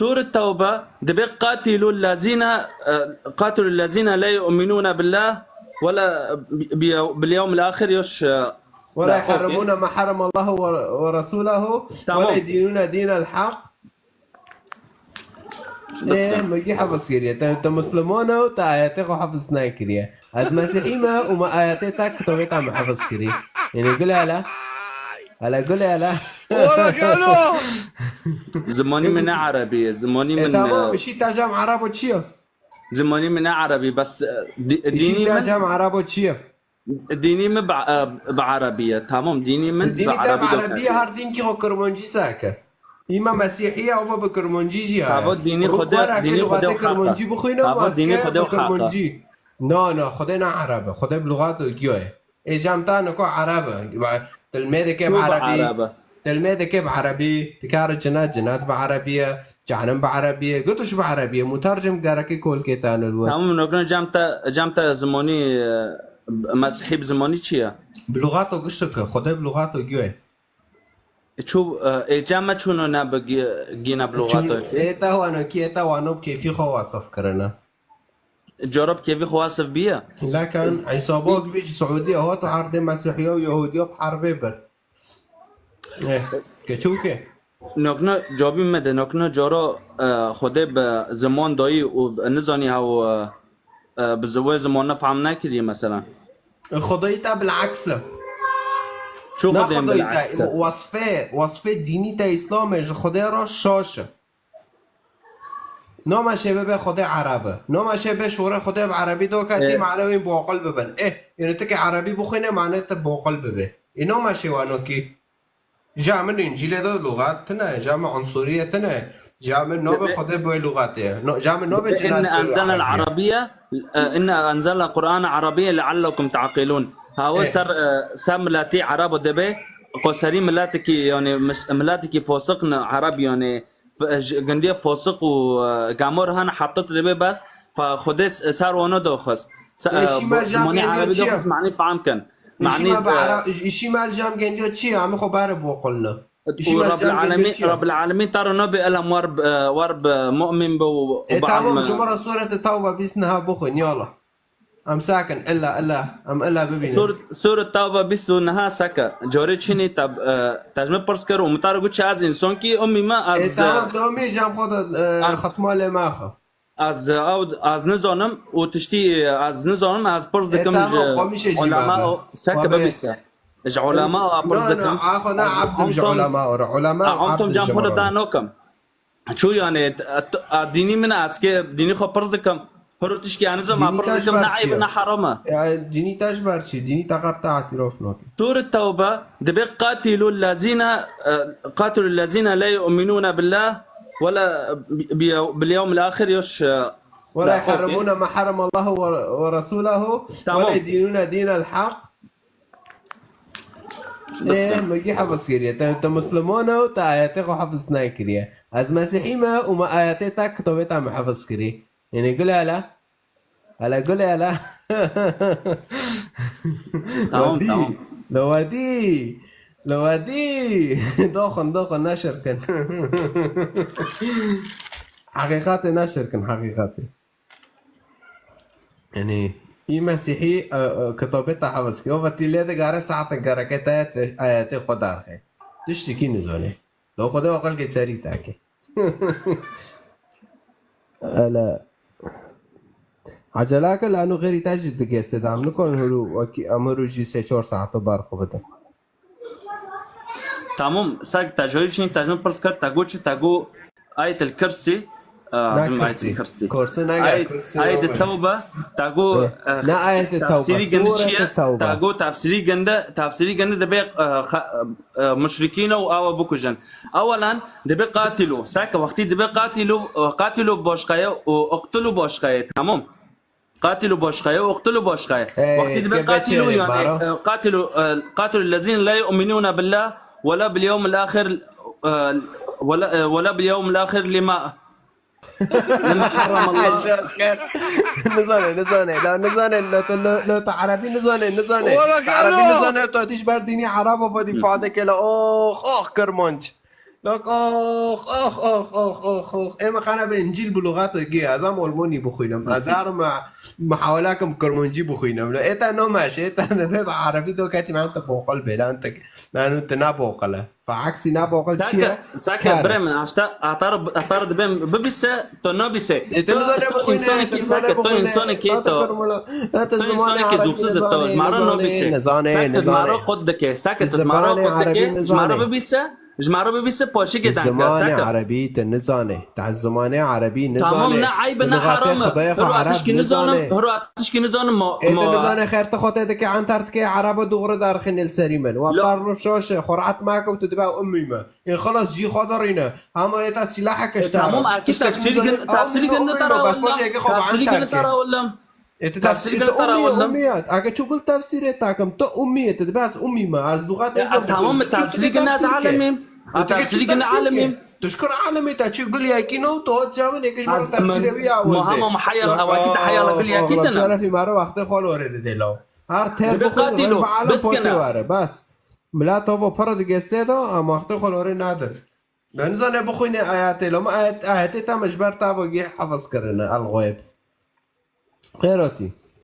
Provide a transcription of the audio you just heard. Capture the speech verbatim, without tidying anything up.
Sûre Tewbe dibe: "Qatilu lezîne, e, qatilu lezîne la yu'minûne billâh ve la bi-, bi-, bil yewmil âxir yoş, e, ولا la, okey. يحرمون ما حرم الله و-، ورسوله Tamam. ولا يدينون دين الحق." Bes Ê, ya. Me gî hefz kiriye. Te, te Muslimane û te ayetê xwe hefz nekiriye. Ez Mesîhî me û me ayetê te, kitabê te me hefz kiriye. Yanî gule hele. Hele gule hele. Wala gelo. Zimanî min ne Erebî ye. Zimanî E, min, tamam, e, işî te cem Erebo çi ye? Zimanî min ne Erebî, bes, e, di-, Işî dînî te min cem Erebo çi ye? Dînî min bi, e, bi Erebî ye. Tamam, dînî min bi Dînî te bi Erebî Erebî ye, doke. Her dîn ki xwe Kirmancî seke. Îma Mesîhî ye, ava bi Kirmancî jî heye. Hava dînî Xwedê, were ki dînî Xwedê lixwatê û haq e. Kirmancî bixwîne û Hava dînî esker Xwedê bi û haq e. Kirmancî. Na, na, Xwedê ne Ereb e. Xwedê bi lixwat û giyo ye. Ê cem te niko Ereb e. Tilmê dike bi Çû bi Erebî. Ereb e. Tilmê dike bi Erebî. Dikare cinet, cinet bi Erebî ye. Cehennem bi Erebî ye. Gutuş bi Erebî ye. Mutercim gerekî kolkê te nil we. Tamam, nokna cem te, cem te zimanî, e, Mesîhî bi zimanî çi ye? Bi lixat û gişt ke. Xwedê bi lixat û giyo ye. Çû, e, ê cem me çûno ne bi gi-, gîne bi lixat û. Çûn, ê te wano ki, ê te wano bi kêfî xwe wasif kirine. Cara bi kêfî xwe wasif biye. Lekin Îsa Bok bî ji Siûdî hat û erdê Mesîhiya û Yehûdiya bi herbê bir. Eh, keçûke. Nokna cabî me de, nokna cara, e, Xwedê bi ziman dayî û nizanî hew, e, e, bi zi-, wê zimanine fehm nekiriye mesela. Xwedayî te bileks e. Çû Na Xwedê Xwedayî te, bileks e. Wasfê, wasfê dînî te Îslamê ji Xwedê re şaş e. Name şê bibe Xwedê Ereb e. Name şê bê şûre Xwedê bi Erebî doke, tî E. mane wî boqil bibin. Eh, yanî tu ke Erebî bixwîne, mane te boqil bibe. Ê name şê wano kî? Ja min Încîlê de lugat tine, ja min unsuriye tine, ja min nobe Dibe- Xwedê bi wê lugatê. No, ja min nobe Dibe cinat inna bi anzalna Erebî. al-Arabiyye, e, inna anzalna Qur'ana Arabiyye leallekum ta'qilun. Hawe Eh. ser, e, ser miletî Erebo dibe, ko serî miletekî, yanî mis-, miletekî fosiq ne Ereb, yanî F-, j-, gundiya fosiq û, e, gamor han, heta tu dibê bes, fa Xwedê s-, ser wana doxist. Se-, Ê, e, şî bo-, me cem zimanê gendiya Erebî çi ye? doxist, manî fam kin. Ê, şî Manî, me bi e, Ere-, j-, şî me cem gendiya çi ye? Em xwe bare boqilne. Ê, şî û me Rabbil cem gendiya Alemîn, çi ye? Rabbil Alemîn ta re nabe elam war b-, e, war bi mu'min be û, û Ê, bi tamam, alme. Ji me re Sûrete Tewbe bîst niha bixwin, yala. Em sakin, illa, illa, em illa bibînin. Sur, Sûre Tewbe bîst û neh seke. Carê çinî te, e, te ji min pirs kir û min te re got, çi ez însan kî umî me, Ê, ez, tamam, e, tu umî jam xwe de, e, ez, xetma lê maxe. Ez, e, ew, ez nizanim û tiştî, e, ez nizanim, ez pirs Ê, dikim tamam, ji qomîşê jî ulema, babe. o, seke Babe. bibîse. Ji ulema pirs No, no, dikim. axo, na Ez abdim ji umtum, ulema ora. Ulema a, umtum abdim cam ji xwe de ora. te nakim. Çû yani, t-, t-, a, dînî min e, ez kê dînî xwe pirs dikim. Hiro tişkî, yani, zim, a, Dînî pirs te ji dikim, ne ber çi? Eyb, ne heram e. Ya, dînî te ji ber çi? Dînî te qet te îtirof nake. Sûre Tewbe dibe: "Qatilu lezîne, e, qatilu lezîne la yu'minûne billâh ve la bi-, bi-, bil yewmil âxir yoş, e, ولا la, okey. يحرمون ما حرم الله و-، ورسوله Tamam. ولا يدينون دين الحق." Bes Ê, ya. Me gî hefz kiriye. Te, te Muslimane û te ayetê xwe hefz nekiriye. Ez Mesîhî me û me ayetê te, kitabê te me hefz kirî. Yanî gule hele. Hele gule hele. Tamam, Wedî. tamam. Li wedî. Li wedî. Doxin, doxin, neşir kin. Heqîqatê neşir kin, heqîqatê. Yanî, î Mesîhî, e, e, kitabê te hefz kir. Ova tî lê digare saete gereke te ayetê, ayetê xwe derxe. Tiştekî nizane. Lo Xwedê aqilkê serî te ke. Hele. Ecelake la nu xêrî te jî digeste de. Em nikarin huru wekî, em huru jî sê çar saeto ber xwe bidin. Tamam, sek te jî çin, te ji min pirs kir, te got çi, te got Ayet el Kürsi, e, Na dim Ayet el Kürsi. Kürsi. Kürsi ne ya, Ayet, Kürsi Ayet ya. Tewbe, te got, Eh, e, ne Ayet Tewbe, tefsîrî gindi çi ye? Sûrete Tewbe. Te got tefsîrî gindi, tefsîrî gindi dibe, e, xa-, e, muşrikîn û awa bikujin. Ewelan dibe qatilu. Sek wextî dibe qatilu, e, qatilu başqa ye û uqtulu başqa ye. Tamam. Qatilu başqa ye, uqtulu başqa ye. Ey, Wextî dibe dike qatilu beçêrê, yani, baro. e, qatilu, e, qatilu lezîne la yu'minûne billâh ve la bil yewmil âxir, e, ve la, e, ve la bil yewmil âxir lima, lima harrem Allah. Nizane, nizane, la nizane, la tu, la, la tu Erebî nizane, nizane. Wala Tu Erebî gelo. nizane, tu tîş ber dînî Ereba bad îfade ke la, ox, ox, Kirmanc. Lok, ox, ox, ox, ox, ox, ox. Ê me qana be Încîl bi lûxato gî. Ez em olmonî bixwînim. Ez herim muhawela kim kirmancî bixwînim. Lê êta no meş, êta de be bi erebî do ketî men te boqil bêlan te. Nanu te na boqile. Fa aksî na boqil çi ye? Sake, sake, birê min, hata, hata ro, hata ro dibêm bibîse, to nabîse. Ê, tu nizane bixwîne, insanekî, tu nizane sake, to bixwîne. insanekî Nate to. Kirmula, nate To zimanê insanekî erebî zûksiz e to, nizane, ji ma re nizane, nabîse. nizane, Sake, tu ji ma re zimanê xwe dike, erebî ji ma re nizane. bibîse, ji ma re bibîse paşikê danke, Zimanê sake. Erebî te nizane. Te zimanê Erebî nizane. Tamam, ne eyb e, ne haram e. Hero tişkî nizanim, hero tişkî nizanim ma. Ê, te nizane xêr te xwe te dike entar dike Ereba dûxre derxîne li serî min. Wa tarno şoşe, xwe rahat make û tu dibe ummî me. Ê, xelas, cî xwe derîne. Hema ê te sîlaheke ji te Tamam, re. erkî tefsîrî gin, tefsîrî gin ne tara wellam. Tefsîrî gin ne tara wellam. Ê, tu Tefsîrî tefsîr, tu gin tara ummî ye, wellam. ummî ye. Eke çû gul tefsîrê takim, tu ummî ye, tu dibes ummî me, ez lûxatê Ya, tamam mı, tefsîrî gin ne ez alimim. Ha, tefsîrî gin ne alimim. Tu şikir alimê te çû gul yekî no, tu hot camın êkiş bana Az tefsîrê min, wî awil. Muhammed Muhayyar, awakî te hayala gul yekî dine. Şerefî maro wextê xwe lorê dide law. Her tep Dibe qatîlo, bi alem biskene. Poşê were, bes. Mila tavo para digestê de, em wextê xwe lorê nadin. Ben nizane bixwîne ayetê, loma ayet, ayetê te me ji ber tavo gê hefiz kirine, el-Xwêb. Xêrotî.